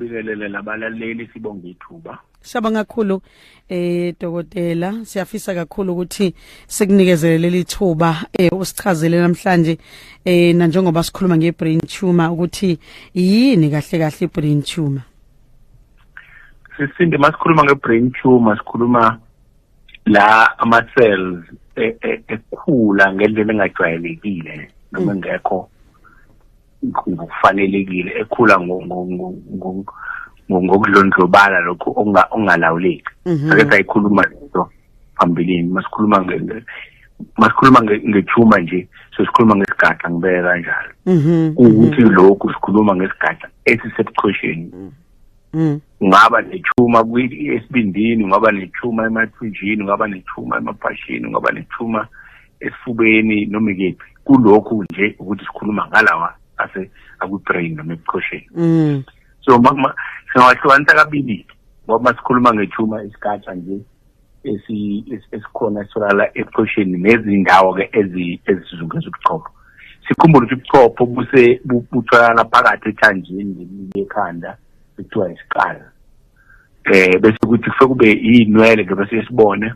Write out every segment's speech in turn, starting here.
Ngibingelele nabalaleli, sibonge ithuba. Siyabonga kakhulu dokotela, siyafisa kakhulu ukuthi sikunikezele leli thuba usichazele namhlanje na njengoba sikhuluma ngebrain tumor ukuthi yini kahle kahle ibrain tumor. Sisinde, masikhuluma ngebrain tumor sikhuluma la ama cells ekhula ngendlela engajwayelekile noma engekho ngokufanelekile, ekhula ngokudlondlobala lokhu okungalawuleki. Ake sayikhuluma lento phambilini, masikhuluma ngethuma nje, so sikhuluma ngesigaxa, ngibeke kanjalo. Ukuthi lokhu sikhuluma ngesigaxa esisebuchosheni. Ungaba nethuma esibindini, ungaba nethuma emathunjini, ungaba nethuma emaphashini, ungaba nethuma esifubeni noma ikephi. Kulokhu nje ukuthi sikhuluma ngalawa ase akwi-brain noma ebuchosheni. So singawahlukanisa kabili, ngoba sikhuluma ngethuma isigaxa nje esikhona esitholakala ebuchosheni nezindawo-ke ezizungeza ubuchopho. Sikhumbule ukuthi ubuchopho butholakala phakathi ethanjeni lekhanda, kuthiwa isikala. Bese kuthi kufe kube iy'nwele njengoba siye sibone,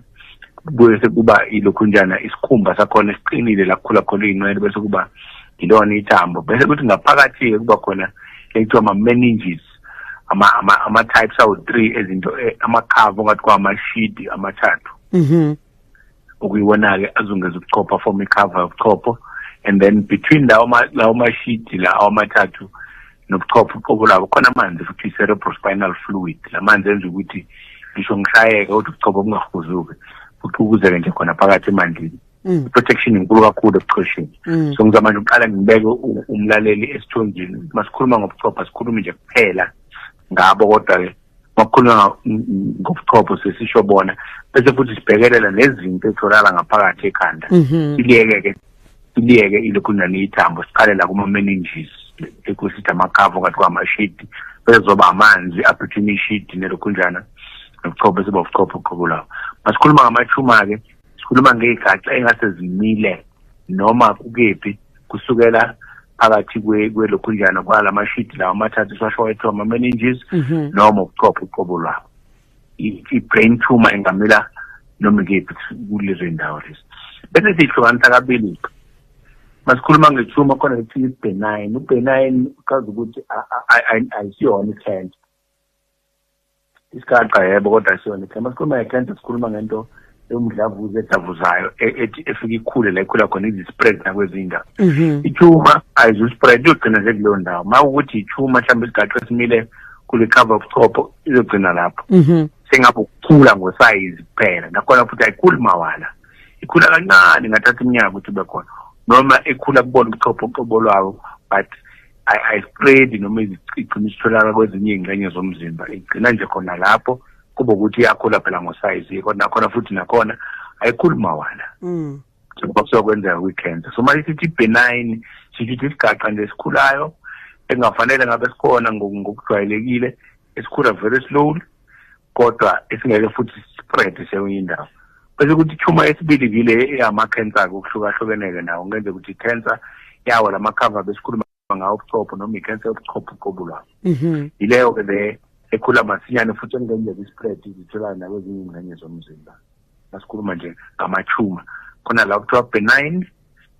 kubuye sekuba ilokhunjana isikhumba sakhona esiqinile la kukhula khona iy'nwele, bese kuba ilona ithambo, bese kuthi ngaphakathi-ke kuba khona ekuthiwa ama-meninges, ama-types awu-3 ezinto, amakhava ongathi kwamashidi amathathu. Okuyiwona-ke azungeza ubuchopho, aform icover yobuchopho, and then between lawo mashidi lawo amathathu nobuchopho uqobo lwabo khona amanzi futhi i-cerebrospinal fluid. La manzi enza ukuthi ngisho ngishayeke kodwa ubuchopho bungahuzuki, buxukuzeke nje khona phakathi emanzini. I-protection inkulu kakhulu ebuchosheni. So ngizama nje ukuqala ngibeke umlaleli esithonjini. Masikhuluma ngobuchopho asikhulumi nje kuphela ngabo, kodwa-ke makukhulunywa ngobuchopho sesisho bona, bese futhi sibhekelela nezinto ezitholakala ngaphakathi ekhanda. Siliyeke-ke, siliyeke ilokhunjani ithambo, siqale la kuma-meninges ekusithi amakhava ongathi kwamashidi, bese zoba amanzi abetween ishidi nelokhunjana nobuchopho, bese ubuchopho uqobo lwawo. Masikhuluma ngamathuma-ke sikhuluma ngey'gaxa engase zimile noma kukephi, kusukela phakathi kwelokhunjana kwalamashidi lawa amathathu esiwasho ethiwa ama-meninges noma ubuchopho uqobo lwabo. I-brain tumor ingamila noma ikephi kulezo y'ndawo lezi. Bese siyihlukanisa kabili. Masikhuluma ngethuma khona kuthiwa i-benign. U-benign uchaza ukuthi ayisiyona i-cancer. Isigaxa yebo, kodwa ayisiyona i-cancer. Masikhuluma nge-cancer sikhuluma ngento ewumdlavuza edavuzayo ethi efika ikhule la ikhula khona izi-spread nakwezinye indawo. Ithuma ayizu-spread, iyogcina nje kuleyo ndawo. Ma ukuthi ithuma mhlawumbe isigaxa esimile kule cover obuchopho izogcina lapho. Sengabe ukukhula ngosayizi kuphela, nakhona futhi ayikhuli mawala, ikhula kancane, ingathatha iminyaka ukuthi ibe khona, noma ikhula kubona ubuchopho uqobo lwawo, but ayispread noma igcina isitholakala kwezinye iy'ngxenye zomzimba, igcina nje khona lapho, kube ukuthi iyakhula phela ngosayizi, kodwa nakhona futhi nakhona ayikhuli mawala. Njengoba kusuka kwenzeka kwi-cancer. So manje sithi benign, sithi isigaxa nje esikhulayo engafanele ngabe sikhona ngokujwayelekile, esikhula very slowly, kodwa esingeke futhi spread sekwenye indawo. Bese kuthi ithuma esibili kile eyama-cancer okuhlukahlukeneke nawo, kungenzeka ukuthi i-cancer yawo lamakhava besikhuluma ngawo ubuchopho noma i-cancer yobuchopho uqobo lwawo. Yileyo-ke le ekhula masinyane futhi engenzeka ispread izitholakala nakwezinye iy'ngxenye zomzimba. Masikhuluma nje ngamathuma, khona la kuthiwa benign,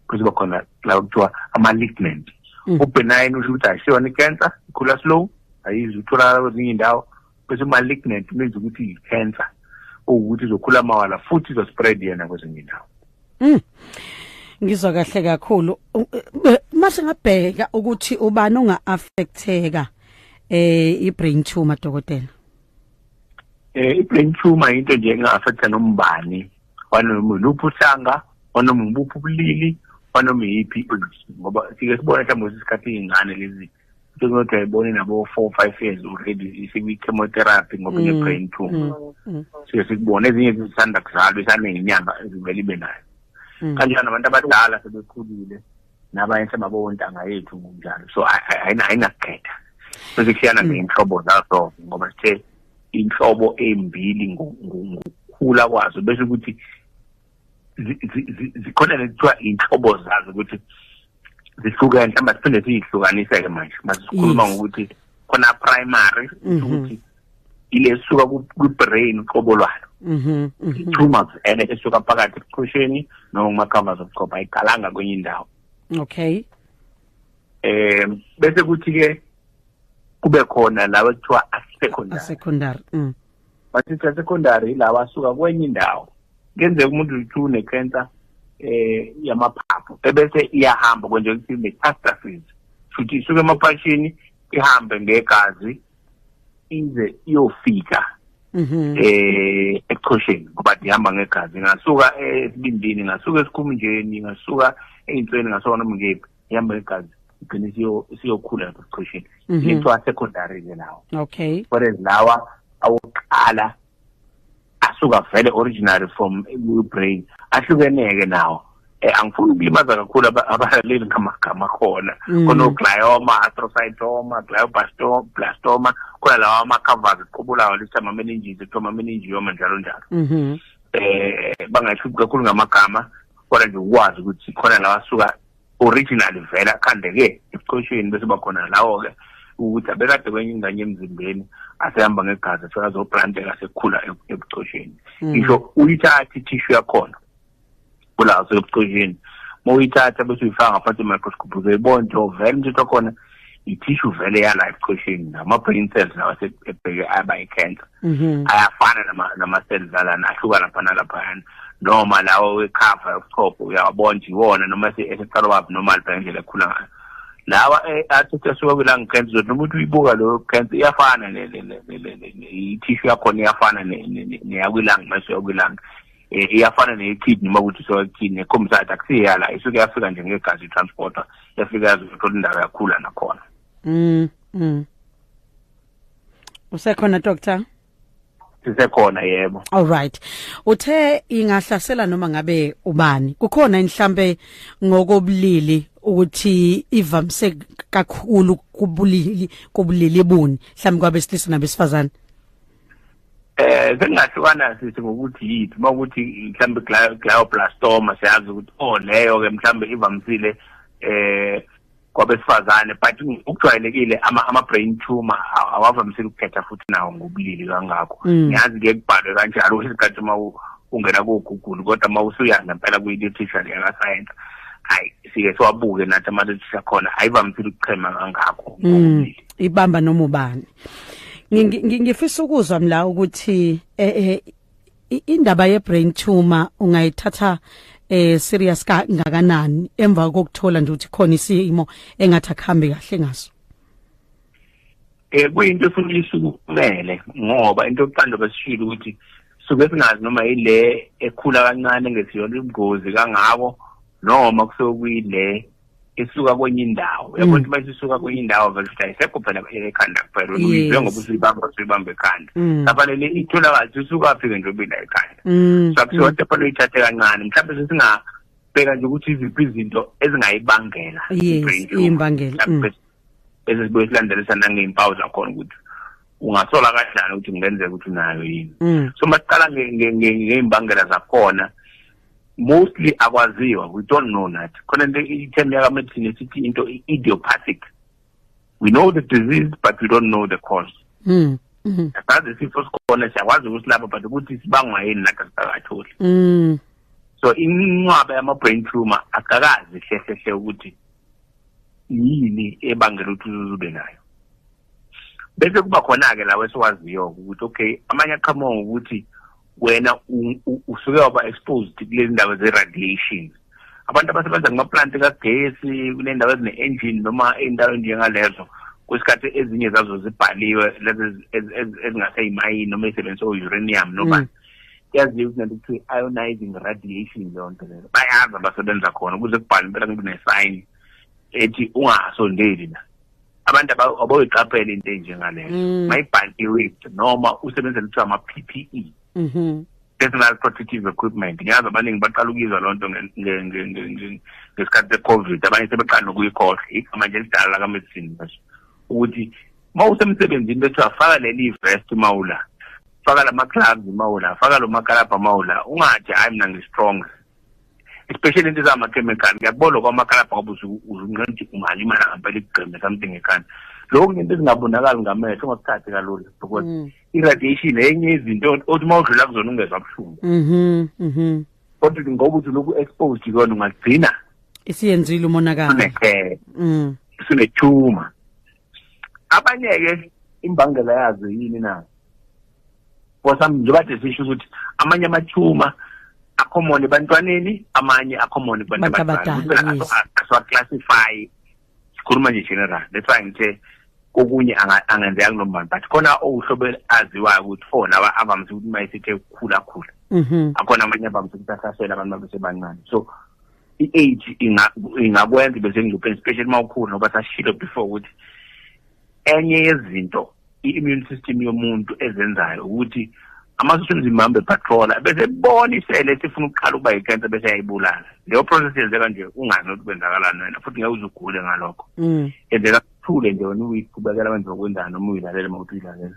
kuzoba khona la kuthiwa ama-malignant. U-benign usho ukuthi ayisiyona i-cancer, ikhula slow, ayizi utholakala kwezinye iy'ndawo, bese u-malignant means ukuthi i-cancer, ukuthi izokhula mawala futhi izospread yena kwezinye iy'ndawo. Ngizwa kahle kakhulu. Mase ngabheka ukuthi ubani onga-affecteka i-brain tumor, dokotela? I-brain tumor into nje enga-affecta noma ubani, wanoma iluphi uhlanga, wanoma ubuphi ubulili, wanoma iyiphi, ngoba sike sibone mhlawumbe isikhathi iy'ngane lezi sekunothi ayibone nabo 4 5 years already isekwi-chemotherapy ngoba ine-brain tumor. Sike sikubone ezinye zisanda kuzalwa, isaney'nyanga ezivele ibe nayo. Kanjalo nabantu abadala sebekhulile nabanye sebabontanga yethu ngokunjalo. So ayinakukhetha, bese kushiyana ngey'nhlobo zazo, ngoba sithe inhlobo embili ngokukhula kwazo, bese ukuthi zikhona lekuthiwa iy'nhlobo zazo ukuthi zihlukene. Mhlawumbe siphinde siyihlukanise-ke manje masikhuluma ngokuthi Khona primary ukuthi ile suka ku brain uqobo lwalo. Tumors ene esuka phakathi ebuchosheni noma kuma-covers obuchopho, ayiqalanga kwenye indawo. Okay. Bese kuthi ke kube khona lawa ekuthiwa secondary. Secondary. Bathi secondary ilawa asuka kwenye indawo. Kenzeka umuntu uthi une-cancer yamaphaphu, ebese iyahamba kwenje ukuthi metastasis, futhi isuke emaphashini ihambe ngegazi ize iyofika ebuchosheni, ngoba ihamba ngegazi. Ingasuka esibindini, ingasuka esikhumnjeni, ingasuka ey'nsweni, ingasuka noma ngephi, ihamba ngegazi igcine isiyokhula lapha ebuchosheni. Kuthiwa secondary-ke lawo. Okay. Whereas lawa awokuqala asuka vele originally from brain, ahlukeneke nawo. Angifuni ukulimaza kakhulu abalaleli ngamagama khona. Khona glioma, astrocytoma, glioblastoma, khona lawa ama-covers aqubulayo lithi ama-meninges, kuthiwa ama-meningioma, njalo njalo. Bangahluphi kakhulu ngamagama, kodwa nje ukwazi ukuthi khona lawa asuka originally vele akhandeke ebuchosheni, bese bakhona lawo-ke ukuthi abekade kwenye ingane emzimbeni asehamba ngegazi sekazoplanteka sekukhula ebuchosheni. Ngisho uyithatha i-tissue yakhona kulazo ebuchosheni, uma uyithatha bese uyifaka ngaphansi kwe-microscope, uzoyibona nje vele umthetho wakhona i-tissue vele yala ebuchosheni, nama-brain cells lawa ebheke aba i-cancer ayafana nama-cells alana, ahluka lapha nalaphayana, noma lawo we-cover yobuchopho uyawabona nje iwona, noma eseqala waphi noma lapha ngendlela ekhula ngayo. Lawa athi asuka kwi-lung cancer, noma uthi uyibuka leyo cancer iyafana i-tissue yakhona, iyafana neyakwi-lung, mase yakwi-lung iyafana ne-kidney, uma kuthi usuka kidney ekhombisa ukuthi akusiyo la, isuke yafika nje ngegazi, i-transporter yafika yazothola indawo yakhula nakhona. Usekhona, doctor? Sisekhona, yebo. All right. Uthe ingahlasela noma ngabe ubani. Kukhona inhlambe ngokobulili ukuthi ivamise kakhulu kubulili buni, mhlawumbe kwabesilisa nabesifazane? Sengahlukana sithi ngokuthi yiphi, mawukuthi mhlambe glioblastoma, siyazi ukuthi oh leyo ke mhlambe ivamisile kwabesifazane, but ukujwayelekile ama brain tumor awavamisile ukukhetha futhi nawo ngobulili kangakho. Ngiyazi ke kubhalwe kanjalo isikhathi uma ungena ku-Google, kodwa uma usuya ngempela kwi-literature yaka-science, hayi, sike siwabuke nathi ama-literature khona, ayivamisile ukuchema kangakho ngobulili. Ibamba noma ubani. Ngifisa ukuzwa mla ukuthi indaba ye brain tumor ungayithatha serious kangakanani emva kokuthola nje ukuthi khona isimo engathi akuhambi kahle ngaso? Kuyinto efanele isukumele, ngoba into yokuqala besishilo ukuthi suke singazi noma ile ekhula kancane engesiyona ubungozi kangako, noma kusuke kuyile esuka kwenye indawo. Uyabona ukuthi mase isuka kwenye indawo vele futhi ayisekho phela ekhanda kuphela, uyizwe ngoba usuyibamba ekhanda. Kufanele itholakale isuka phi ke njengoba ila ekhanda. So akusiyonto fanele uyithathe kancane, mhlawumbe sesingabheka nje ukuthi iziphi izinto ezingayibangela i-brain tumor. Imbangela. Bese sibuye silandelisa nangey'mpawu zakhona ukuthi ungasola kanjani ukuthi kungenzeka ukuthi unayo yini. So masiqala ngey'mbangela zakhona, mostly akwaziwa, we don't know that. Khona into i-term yaka-medicine esithi into idiopathic. We know the disease but we don't know the cause. Asazi isifo sikhona, siyakwazi ukusilapha, but ukuthi sibangwa yini nathi asikatholi. So inqwaba yama-brain tumor akakazi hle hle ukuthi yini ebangela ukuthi ube nayo. Bese kuba khona-ke lawo esiwaziyo ukuthi okay, amanye aqhamuka ngokuthi wena usuke waba exposed kulezi ndawo ze-radiation. Abantu abasebenza kuma-plant kagesi, kuney'ndawo ezine-engine noma ey'ndawo njengalezo, kwesikhathi ezinye zazo zibhaliwe lezi ezingaseyimayini noma ey'sebenzisa o-uranium noma yaziwa ukuthi nento kuthiwa ionizing radiation, leyo nto leyo bayazi abasebenza khona, ukuze kubhalwe impela kune-sign ethi ungasondeli la. Abantu abayiqaphela into enjengaleyo mayibhaliwe, noma usebenzela kuthiwa ama-PPE, personal protective equipment. Ngiyazi abaningi baqala ukuyizwa loo nto ngesikhathi se-COVID, abanye sebeqala nokuyikhohlwa, igama nje elidala laka-medicine nje ukuthi uma usemsebenzini bethiwa faka leli vest uma ula, faka lama-gloves uma ula, faka lo makalabha uma ula, ungathi hayi mina ngi-strong, especially into ezama-chemical. Ngiyakubona kwamakalabha ngoba uzunqena ukuthi ungalimala ngempela igqeme something ekhanda. Lokhu into ezingabonakali ngamehlo ungakuthathi kalula because i-radiation enye izinto othi uma udlula kuzona ungezwa buhlungu. Kodwa ngoba uthi lokhu exposed kuyona ungagcina isiyenzile umonakalo. Sine-tumor. Abanye-ke imbangela yazo yini na? For some njengoba sisho ukuthi amanye ama-tumor a-common ebantwaneni, amanye a-common kubantu abadala. Asiwa-classify, sikhuluma nje general. That's why ngithe kokunye angenzeka kunomani, but khona owuhlobo aziwayo ukuthi lawa avamise ukuthi uma esithe ukukhula khula. Akhona amanye avamise ukuthi ahlasele abantu babesebancane. So i-age ingakwenza bese ngcupheni, especially uma ukhula, ngoba sashilo before ukuthi enye yezinto i-immune system yomuntu ezenzayo ukuthi amasosha omzimba ahambe patrola bese bona isele esifuna ukuqala ukuba yi-cancer bese yayibulala. Leyo process yenzeka nje ungazi ukuthi kwenzakalani wena, futhi ngeke uze ugule ngalokho. Yenzeka kuthule nje wena uyiqhubekela manje ngokwenzani noma uyilalela uma uthi uyilalela.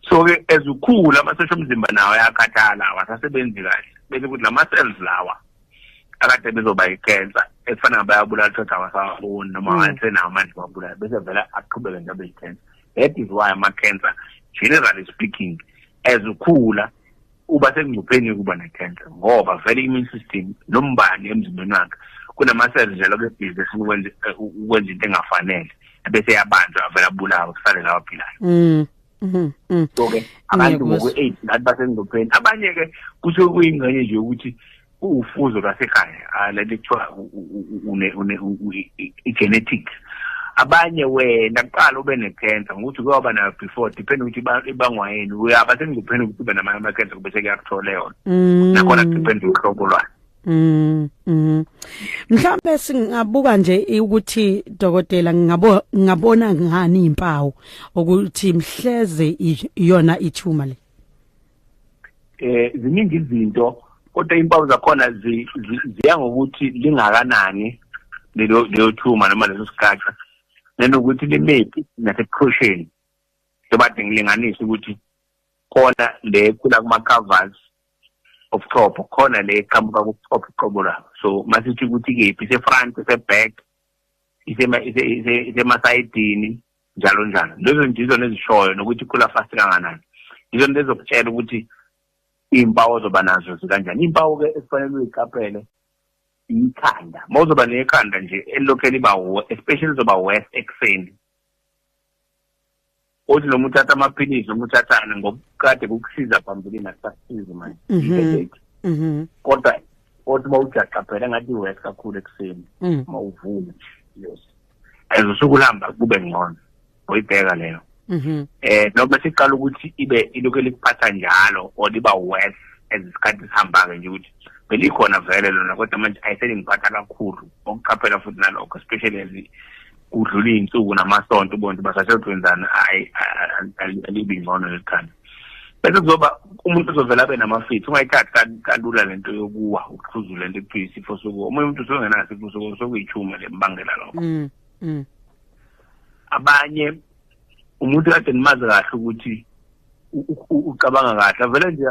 So-ke as ukhula amasosha omzimba nawo ayakhathala, awasasebenzi kahle, bese kuthi lama-cells lawa akade bezoba yi-cancer efana ngabayabulala thothi awasawaboni noma asenawo amandla wabulala, bese vele aqhubeke nje abe yi-cancer. That is why ama-cancer generally speaking as ukhula uba sengcupheni yokuba ne-cancer, ngoba vele i-immune system nombani emzimbeni wakhe kunama-cells nje lokho ebhizi efuna ukwenza into engafanele bese yabanjwa avele abulawe kusale lawa aphilayo. So-ke abantu ngokwe-age nathi basengcupheni. Abanye-ke kusuke kuyingxenye nje yokuthi ufuzo lwasekhaya lento kuthiwa i-genetics. Abanye wena kuqala ube ne-cancer ngokuthi kuyoba nayo before, depend ukuthi ibangwa yini, uyaba sengcupheni ukuthi ube namanye ama-cancer kube sekuyakuthola yona. Nakhona depend uhlobo lwayo. Mhlambe singabuka nje ukuthi dokotela ngingabona ngani impawu ukuthi mhleze iyona i-tumor le? Ziningi izinto, kodwa impawu zakhona ziya ngokuthi lingakanani leyo tumor noma leso sigaxa, nanokuthi limephi nasekuqhosheni. Njengoba ngilinganisa ukuthi khona le khula kuma-covers obuchopho, khona le eqhamuka kubuchopho uqobo lwabo. So masithi ukuthi kephi, ise-front, ise-back, isemasayidini, njalo njalo. Lezo nje izona ezishoyo nokuthi ikhula fast kangakanani. Izona ezokutshela ukuthi iy'mpawu ozoba nazo zikanjani. Iy'mpawu-ke esifanele uyiqaphele ikhanda. Uma uzoba nekhanda nje elilokhu liba especially lizoba worse ekuseni. Othi noma uthatha amaphilisi noma uthathane ngokukade kukusiza phambilini akusasizi manje. Kodwa othi uma ujaqaphela ngathi i-worse kakhulu ekuseni uma uvuka. Yes. As usuku luhamba kube ngcono. Uyibheka leyo. Noma siqala ukuthi ibe ilokhu likuphatha njalo or liba worse as isikhathi sihamba-ke nje ukuthi belikhona vele lona kodwa manje ayiselingiphatha kakhulu. Okuqaphela futhi nalokho especially as kudlula iy'nsuku namasonto ubone ukuthi basasho wenzani, hhayi alibi ngcono leli khanda. Bese kuzoba umuntu uzovela abe nama-fits, ungayithathi kalula lento yokuwa ukuxhuzula lento ekuthiwa isifo sokuwa. Omunye umuntu usuke isifo sokuwa sokuyi-tumor lembangela lokho. Abanye umuntu kade nimazi kahle ukuthi ucabanga kahle avele nje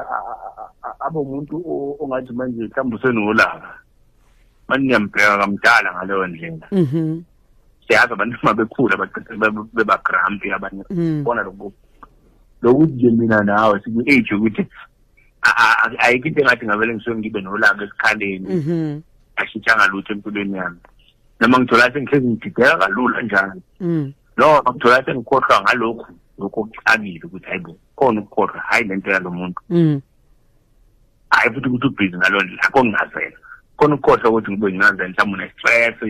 abe umuntu ongathi manje mhlawumbe usenolaka, manje ngiyambheka kamdala ngaleyo ndlela. Siyazi abantu uma bekhula bagcina beba grumpy abanye, bona lokho lokuthi nje mina nawe siku-age ukuthi ayikho into engathi ngavele ngisuke ngibe nolaka esikhaleni, ashintshanga lutho empilweni yami, noma ngithola sengihlezi ngidideka kalula njalo, noma ngithola sengikhohlwa ngalokhu lokhu okuxakile ukuthi hayibo khona ukukhohlwa, hhayi lento yalo muntu, hhayi futhi ukuthi ubhizi ngalo ndlela akho ngingazela khona ukukhohlwa ukuthi ngibe ngincazela mhlawumbe une-stress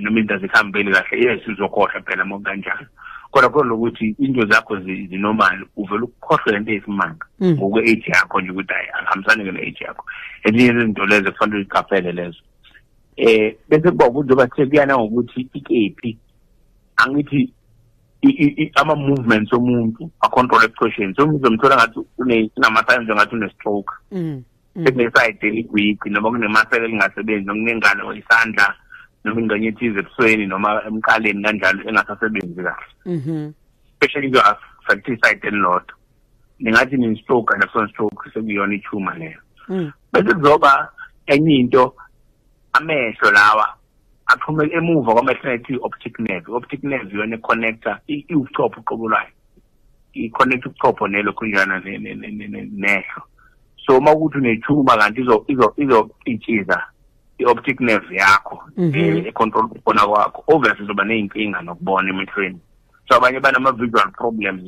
noma izinto azikuhambeli kahle. Yes, uzokhohlwa phela uma kanjalo, kodwa khona lokuthi into zakho zinormal uvele ukukhohlwe lento eyisimanga ngokwe-age yakho nje ukuthi hayi akuhambisani-ke ne-age yakho. Ezinye zezinto lezo kufanele uyiqaphele lezo. Bese kuba ukuthi njengoba sekuyana ngokuthi ikephi, angithi ama-movements omuntu a-control ebuchosheni, so uzomthola ngathi unama-signs ngathi une-stroke, sekune-side eli-weak noma kune-muscle elingasebenzi noma kunengalo, isandla noma ingxenye ethize ebusweni noma emqaleni kanjalo engasasebenzi kahle, especially kuyo-affect i-side elilodwa, ningathi ni-stroke kanti akusona stroke, sekuyiyona i-tumor leyo. Bese kuzoba enye into, amehlo lawa Axhumeke emuva kwamehlo ethi optic nerve. Optic nerve iyona connector iwuchopho uqobo lwayo, i-connect ubuchopho nelokhunjana nehlo. So uma ukuthi une-tumor kanti izoitshiza i-optic nerve yakho e-control ukubona kwakho, obviously uzoba ney'nkinga nokubona emehlweni. So abanye banama-visual problems,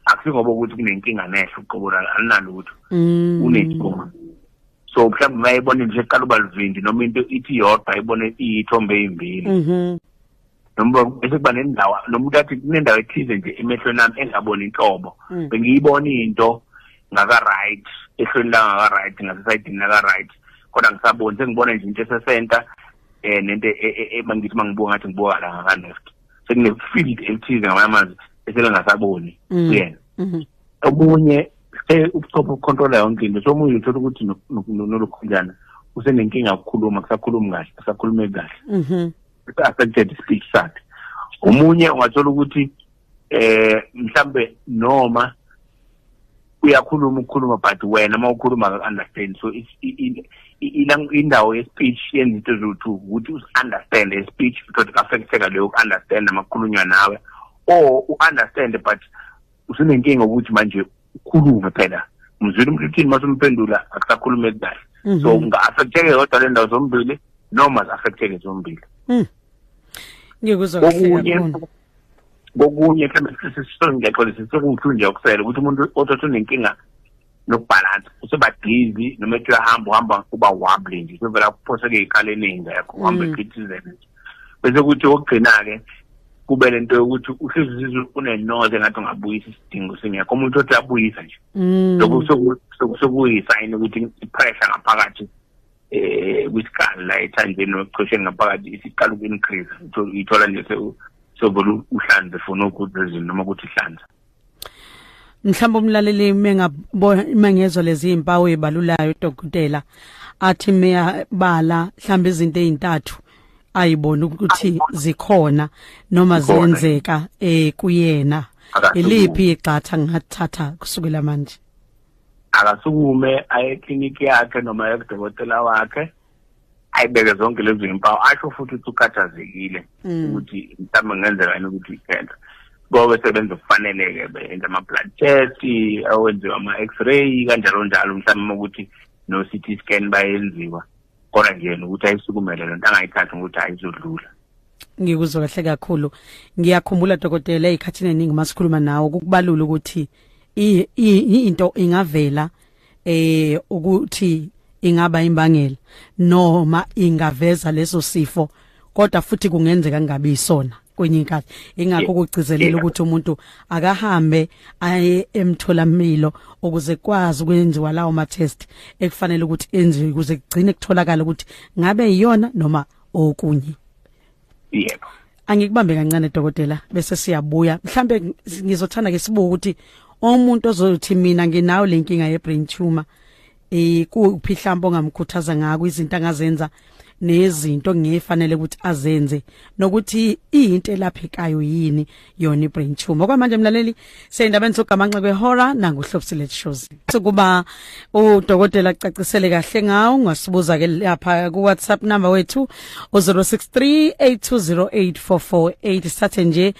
akusingoba ukuthi kunenkinga nehlo uqobo lalo, alinalutho, une-tumor. So mhlawumbe mayibona nje eqala uba livindi noma into ithi yodwa ayibone iy'thombe ey'mbili, noma bese kuba nendawo, nomuntu athi kunendawo ethize nje emehlweni ami engaboni inhlobo, bengiyibona into ngaka-right ehlweni langaka-right ngasesayidini laka-right, kodwa ngisaboni, sengibona nje into esesenta nento mangithi mangibuka ngathi ngibuka la ngaka-left, sekune-field elithize ngamanye amazwi esebengasaboni kuyena. Omunye ubuchopho bucontrola yonke into, so omunye uthola ukuthi nolokhunjana usenenkinga yokukhuluma, kusakhulumi kahle, akusakhulumeki kahle, affected speech sakhe. Omunye ungathola ukuthi mhlambe noma uyakhuluma ukukhuluma, but wena uma ukhuluma aka-understand. So indawo ye-speech yenza into eziwu-two, ukuthi usi-understand i-speech because ku-affecteka leyo uku-understand amakhulunywa nawe, or u-understand but usunenkinga ukuthi manje ukhulume phela umzwile umuntu uthini, mase umphendula akusakhulumeki kahle. So unga-affecteke yodwa le ndawo zombili noma zi-affecteke zombili. Ngikuzwa kahle kakhulu. Kokunye mhlawumbe ngiyaxolisa sekuwuhlu nje okusele ukuthi umuntu othatha unenkinga nokubhalansa, useba dizzy noma ethi uyahamba uhamba uba wobbly nje, sevela kuphoseke iy'khala ey'ngekho, uhamba ephithizela nje. Bese kuthi okugcina-ke kube lento yokuthi uhlezi une-noise engathi ungabuyisa isidingo singekho, umuntu othi uyabuyisa nje. Lokhu sokuyisayini ukuthi i-pressure ngaphakathi kwisikali la ethanjeni nokuchosheni ngaphakathi isiqala uku-increase, ithola nje sovele uhlanze for no good reason noma ukuthi ihlanze. Mhlawumbe umlaleli mengezwa lezi impawu ebalulayo dokotela athi meyabala mhlawumbe izinto ezintathu ayibona ukuthi zikhona noma ziyenzeka kuyena, iliphi igxatha ngathatha kusukela manje? Akasukume aye ekliniki yakhe noma aye kudokotela wakhe, ayibeke zonke lezo impawu, asho futhi ukuthi ukhathazekile ukuthi mhlawumbe kungenzeka yini ukuthi ikhensa. Ngoba sebenza kufanele-ke benze ama-blood test, awenziwe ama-x-ray kanjalo njalo, mhlawumbe ukuthi no-CT scan bayenziwa, kodwa nje ukuthi ayisukumele lento, angayithathi ngokuthi ayizodlula. Ngikuzwa kahle kakhulu. Ngiyakhumbula dokotela ey'khathini eningi masikhuluma nawe kukubalula ukuthi into ingavela ukuthi ingaba imbangela noma ingaveza leso sifo, kodwa futhi kungenzeka kungabi isona kwenye inkathi. Ingakho ukugcizelela ukuthi umuntu akahambe aye emtholampilo ukuze kwazi ukwenziwa lawo ma test ekufanele ukuthi enziwe ukuze kugcine kutholakala ukuthi ngabe iyona noma okunye. Yebo. Angikubambe kancane dokotela bese siyabuya. Mhlambe ngizothanda ke sibuke ukuthi umuntu ozothi mina nginayo lenkinga ye brain tumor, kuphi mhlawumbe ongamkhuthaza ngako, izinto angazenza nezinto ngefanele ukuthi azenze, nokuthi into elaphekayo yini yona i-brain tumor. Okwamanje mlaleli seyindabeni sogamanxa kwehora nanguhlobisile shows. Sokuba udokotela acacisele kahle ngawo, ungasibuza ke lapha ku WhatsApp number wethu 0638208448. Sithathe nje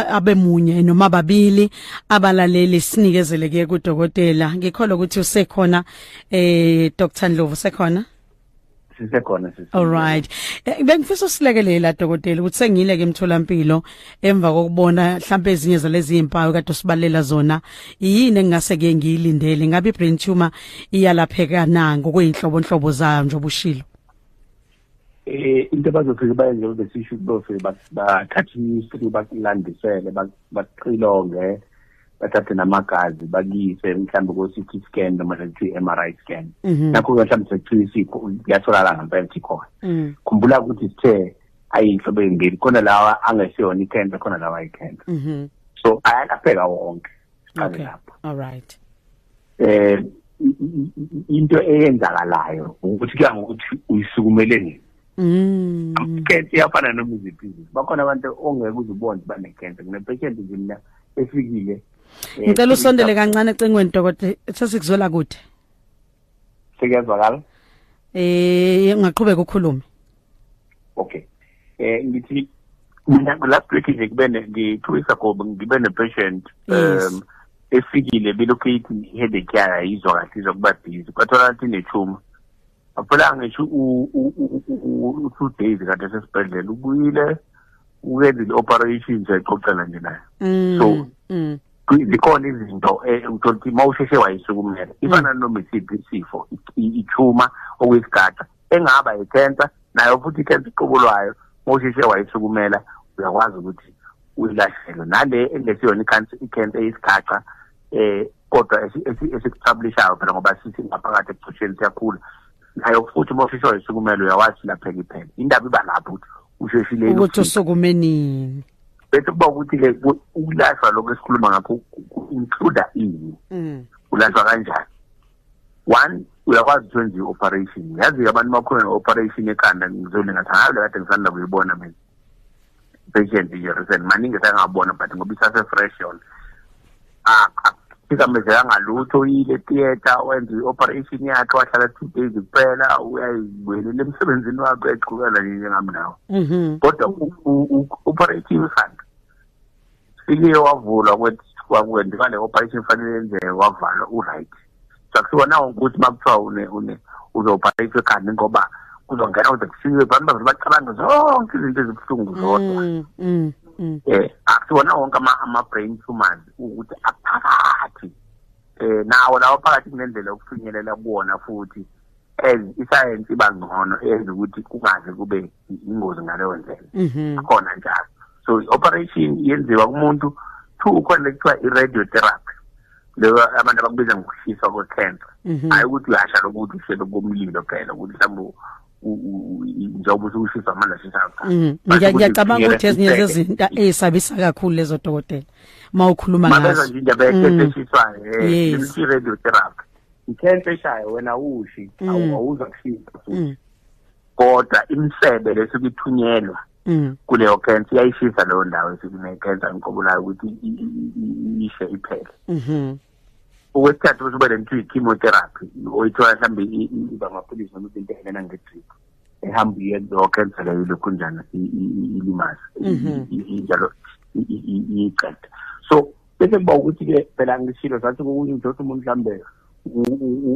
abe munye noma babili abalaleli sinikezele ke kudokotela. Ngikholwa ukuthi usekhona Dr Ndlovu, usekhona? Sisekhona sisi. All right. Bengifisa usilekelela dokotela ukuthi sengile ke emtholampilo emva kokubona mhlawumbe ezinye zalezi impawu kade sibalela zona, yini engase ke ngiyilindele? Ngabe i-brain tumor iyalapheka na ngokweinhlobonhlobo zayo njengoba ushilo? Into abazofika bayenze besisho ukuthi bathathe i-history, bakulandisele, bakuxilonge, bathathe namagazi bakuyise mhlawumbe ko-CT scan noma sekuthiwa i-MRI scan. Nakho-ke mhlawumbe sekuthiwa isipho kuyatholakala ngempela ukuthi ikhona. Khumbula ukuthi sithe ayinhlobo ey'mbili, khona lawa angesiyona ikhensa, khona lawa ayikhensa. So ayalapheka wonke. Siqale lapho. All right. Into eyenzakalayo ukuthi kuya ngokuthi uyisukumele nini. Ikhensa iyafana noma iziphi izifo. Bakhona abantu ongeke uze ubone banekhensa. Kune-patient nje mina efikile. Ngicela usondele kancane ecingweni dokotela, sesikuzwela kude. Sekuyazwakala? Ungaqhubeka ukhulume. Okay, ngithi mina last week nje kube 2 weeks ago ngibe ne-patient efikile bilokhu ithi headache yayo ayizwa kahle, izwa kuba busy, kwathola ukuthi ine-tumor. Aphela ngisho u-2 days kade esesibhedlela, ubuyile ukenzile i-operation, siyayixoxela nje naye. So zikhona izinto uthola ukuthi uma usheshe wayisukumela, ifana noma isiphi isifo, i-tumor okuyisigaxa engaba i-cancer nayo futhi, i-cancer uqobo lwayo uma usheshe wayisukumela uyakwazi ukuthi uyilashelwe. Nale engesiyona i-cancer eyisigaxa kodwa esikupublishayo phela ngoba sithi ngaphakathi ebuchosheni siyakhula, nayo futhi uma usheshe wayisukumela uyakwazi lapheka iphela. Indaba iba lapho ukuthi usheshile ukuthi usukume nini. Bese kuba ukuthi-ke ukulashwa lokho esikhuluma ngakho ku-include ini, ulashwa kanjani. One, uyakwazi ukuthi wenze i-operation. Yazi-ke abantu bakhona ne-operation ekhanda, ngizole ngathi hayi le kade ngisanda kuyibona mina patient nje recent, maningi sengabona but ngoba isase-fresh yona, akusikamezekanga lutho, uyile theatre wenza i-operation yakhe, wahlala 2 days kuphela, uyayibuyelela emsebenzini wakhe, uyaqhubeka nje njengami nawe. Kodwa operative ikhanda fike wavulwa, kwenziwa le operation fanele yenzeke, wavalwa, u-right. So akusiwona wonke ukuthi uma kuthiwa uzo-operate ekhanda ngoba kuzongena kuze kufike abantu bavele bacabange zonke izinto ezibuhlungu zodwa. Akusiwona wonke ama-brain tumors ukuthi aphakathi, nawo lawo phakathi kunendlela yokufinyelela kuwona futhi, as isayensi iba ngcono eyenza ukuthi kungaze kube ingozi ngaleyo ndlela, khona njalo. So i-operation yenziwa kumuntu. 2, khona kuthiwa i-radiotherapy, leyo abantu abakubiza ngokushiswa kwe-cancer. Hayi ukuthi uyasha lokuthi ushele komlilo phela, ukuthi mhlawumbe njengoba usushiswa amandla ashisayo. Ngiyacabanga ukuthi ezinye zezinto ezisabisa kakhulu lezo dokotela uma ukhuluma ngazo. Mabeza nje indaba ye-cancer eshiswayo, i-radiotherapy. I-cancer eshayo wena ushi, awuzwa kushisa futhi. Kodwa imisebe lesuke ithunyelwa kuleyo cancer iyayishisa leyo ndawo esuke ine-cancer nqobulayo ukuthi ishe iphele. Okwesithathu bese kuba lento i-chemotherapy oyithola mhlawumbe iba amaphilisi noma izinto engena nge-drip ehamba iye kuleyo cancer leyo ilokhu njani ilimaze injalo iyiqeda. So bese kuba ukuthi-ke phela ngishilo sathi kokunye ukuthi umuntu mhlawumbe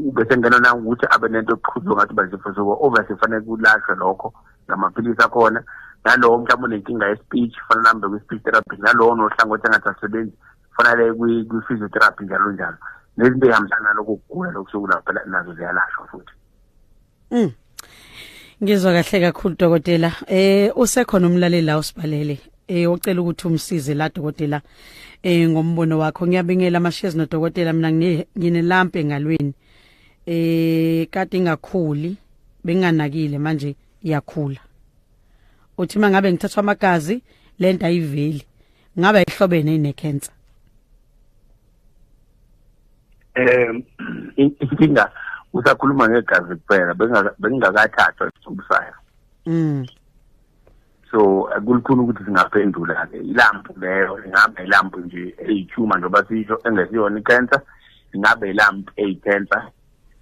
ubese ngena nangokuthi abe nento yokuqhuzwa ngathi basifo, so obviously kufanele kulashwe lokho ngamaphilisi akhona. Nalowo mhlawumbe unenkinga ye-speech kufanele ahambe kwi-speech therapy, nalowo nohlangothi engathi asebenzi kufanele kwi-physiotherapy, njalo njalo. Nezinto ey'hambisana nalokho kugula lokhu sokulapha phela nazo ziyalashwa futhi. Ngizwa kahle kakhulu dokotela. Usekhona umlaleli la usibhalele ocela ukuthi umsize la dokotela ngombono wakho. Ngiyabingela amashezi nodokotela, mina ngine-lump engalweni kade ingakhuli, benganakile, manje iyakhula. Uthi mangabe ngithathwa amagazi lento ayiveli, ngabe ayihlobene ne-cancer? Inkinga usakhuluma ngegazi kuphela, bengingakathathwa isicubu sayo. So kulukhuni ukuthi singaphendula-ke i-lump leyo, ingabe i-lump nje eyi-tumor njengoba sisho engesiyona i-cancer, ingabe i-lump eyi-cancer.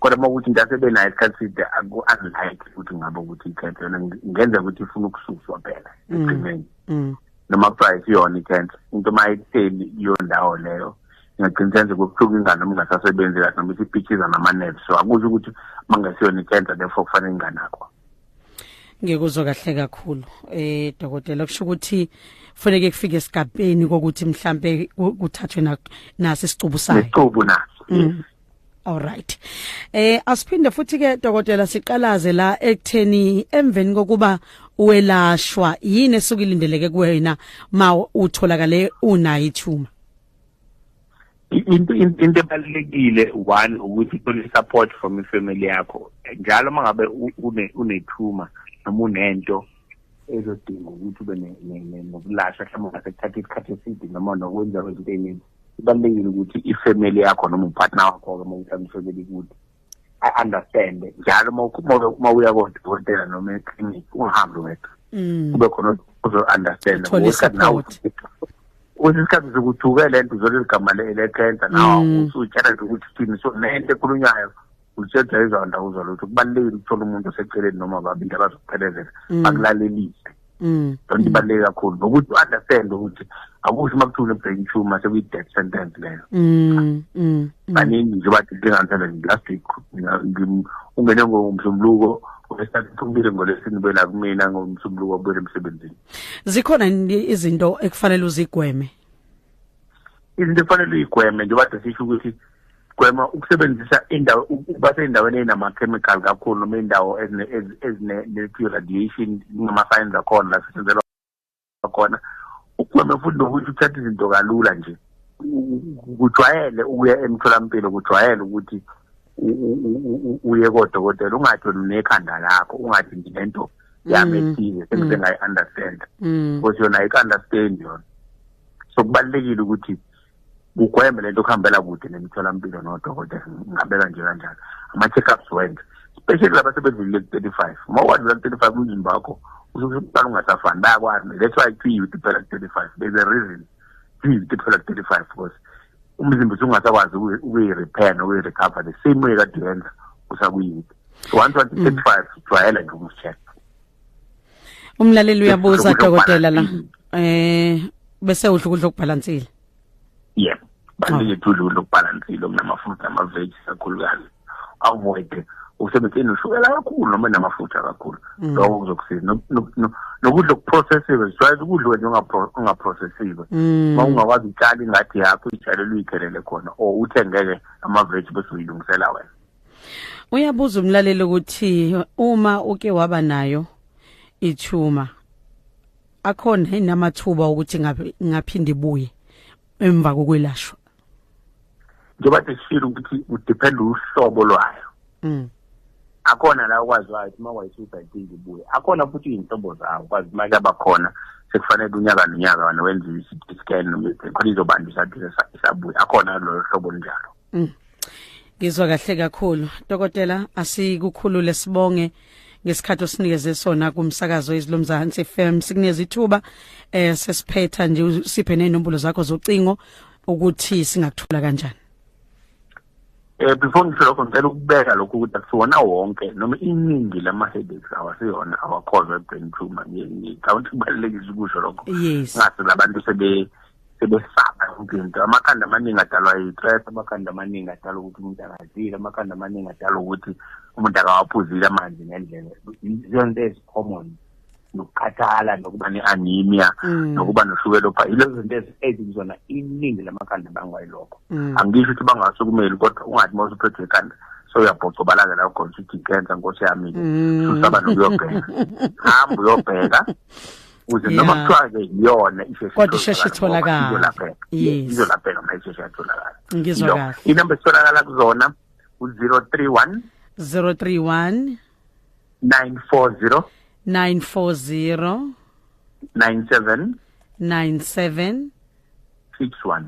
Kodwa uma kuthi into asebenayo isikhathi eside, aku-unlikely ukuthi ngabe ukuthi i-cancer yona, kungenzeka ukuthi ifuna ukususwa phela ekugcineni. Noma kuthiwa ayisiyona i-cancer, into uma ihleli kuleyo ndawo leyo ingagcina senze kubuhlungu ingane noma ingasasebenzi kahle noma isipitshiza nama-nerves. So akusho ukuthi uma kungesiyona i-cancer therefore kufanele inganakwa. Ngikuzwa kahle kakhulu dokotela, kusho ukuthi kufanele kufike esigabeni kokuthi mhlambe kuthathwe naso isicubu sayo. Nesicubu naso. All right. Asiphinde futhi ke dokotela siqalaze la ekutheni emveni kokuba uwelashwa yini esuke ilindeleke kuwena ma utholakale unayo i-tumor? Into ebalulekile one ukuthi uthole support from ifamily yakho. Njalo uma ngabe une-tumor noma unento ezodinga ukuthi ube nokulashwa mhlawumbe ungase kuthatha isikhathi eside noma nokwenza izinto ey'ningi, kubalulekile ukuthi ifamily yakho noma u-partner wakho-ke uma mhlawumbe ifamily kude a-understand. Njalo uma uya kodokotela noma eklinikhi ungahambi wedwa, kube khona ozo-understand. Uthole i-support. Kwesinye isikhathi sokuthuke le nto uzole igama le-cancer nawe usuyitshela nje ukuthi uthini, so nento ekhulunywayo Utshela izonda uzwa lutho. Kubalulekile ukuthola umuntu oseceleni noma babili abazokuphelezela, bakulalelise. Lonto ibaluleke kakhulu, nokuthi u-understand ukuthi akusho uma kuthiwa une-brain tumor sekuyi-death sentence leyo. Baningi nje bathi ngingathanda nje last week ungene ngomsombuluko, wesithathu uphumile, ngolesine bela kumina, ngomsombuluko wabuyela emsebenzini. Zikhona yini izinto ekufanele uzigweme? Izinto ekufanele uyigweme, njengoba kade sisho ukuthi gwema ukusebenzisa indawo, ukuba seyindaweni enama-chemical kakhulu noma indawo ezine-radiation, kunama-signs akhona la setshenzelwa khona. Ugweme futhi nokuthi uthathe izinto kalula nje. Kujwayele ukuya emtholampilo, kujwayele ukuthi uye kodokotela. Ungathi wena unekhanda lakho, ungathi nginento yami ethize sengize ngayi-understand, because yona ayik-understand yona. So kubalulekile ukuthi ugweme lento okuhambela kude nemitholampilo nodokotela, ngingabeka nje kanjalo. Ama-check-ups wenze, especially laba sebedlulile ku-35. Uma wadlula ku-35, umzimba wakho usuqala ungasafani, bayakwazi. That's why kuthiwa youth phela ku-35. There's a reason kuthiwa youth phela ku-35, because umzimba usungasakwazi ukuyi-repair nokuyi-recover the same way kade yenza usakwi-youth. So once wathi 35, jwayela nje ukuzi-check. Umlaleli uyabuza, Ukudla dokotela, la okubhalansile. Bese udla ukudla okubhalansile. Yeah, balulekile udla ukudla okubhalansile, okunama-fruit nama-veg kakhulukazi. Avoid usebenzise noshukela kakhulu noma namafutha kakhulu. Lokho kuzokusiza. Nokudla okuprocessiwe, sijwayele ukudla wena ongaprocessiwe. Uma ungakwazi ukutshala ingadi yakho, uyitshalele, uyikhelele khona, or uthengeke ama-veg bese uyilungisela wena. Uyabuza umlaleli ukuthi uma uke waba nayo itumor, akhona yini amathuba ukuthi ngabe ngaphinde ibuye emva kokwelashwa? Njengoba sishilo ukuthi udepend uhlobo lwayo. Akhona la ukwaziwayo ukuthi uma wayisusa iphinde ibuye. Akhona futhi iy'nhlobo zawo kwazi uma kuyaba khona sekufanele unyaka nonyaka wena wenze i-CT scan noma khona izobanda isathi isabuya. Akhona lolo hlobo olunjalo. Ngizwa kahle kakhulu, dokotela. Asikukhulule, sibonge ngesikhathi osinikeze sona kumsakazo Izwi Lomzansi FM. Sikunikeza ithuba sesiphetha nje, usiphe nenombolo zakho zocingo ukuthi singakuthola kanjani. Before ngisho lokho, ngicela ukubeka lokhu ukuthi akusiwona wonke noma iningi lama headaches awasiyona awa-cause brain tumor. Ngicabanga ukuthi kubalulekile ukusho lokho. Ngase labantu sebesaba yonke into. Amakhanda amaningi adalwa yi-stress, amakhanda amaningi adalwa ukuthi umuntu akadlile, amakhanda amaningi adalwa ukuthi umuntu akawaphuzile amanzi ngendlela. Zonke ezi-common, nokukhathala, nokuba ne-anemia, nokuba noshukela opha, yilezo zinto ezikuzona iningi lamakhanda bangwa yilokho. Angisho ukuthi bangasukumeli, kodwa ungathi uma usuphethwe ikhanda so uyabhocobalaka la khona uthi icancer, nkosi yami-ke. Susaba nokuyobheka, hamba uyobheka ukuze noma kuthiwa-ke iyona isheshe Kodwa isheshe itholakale, ngoba itholakale. izolapheka. Izolapheka uma isheshe yatholakala. Ngizwa Yilokho. kahle. Inamba esitholakala kuzona u-031 031 940 940 97 97 61.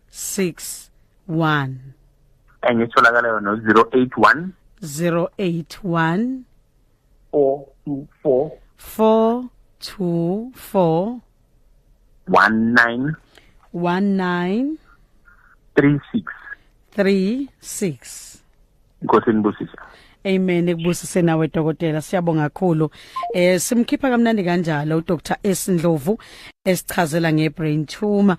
61. Enye etholakala yona u-081 081 424 424 19 19 36. 36. Inkosi inibusise. Amen, ekubusise nawe dokotela, siyabonga kakhulu. Simkhipha kamnandi kanjalo uDr S Ndlovu esichazela ngebrain tumor.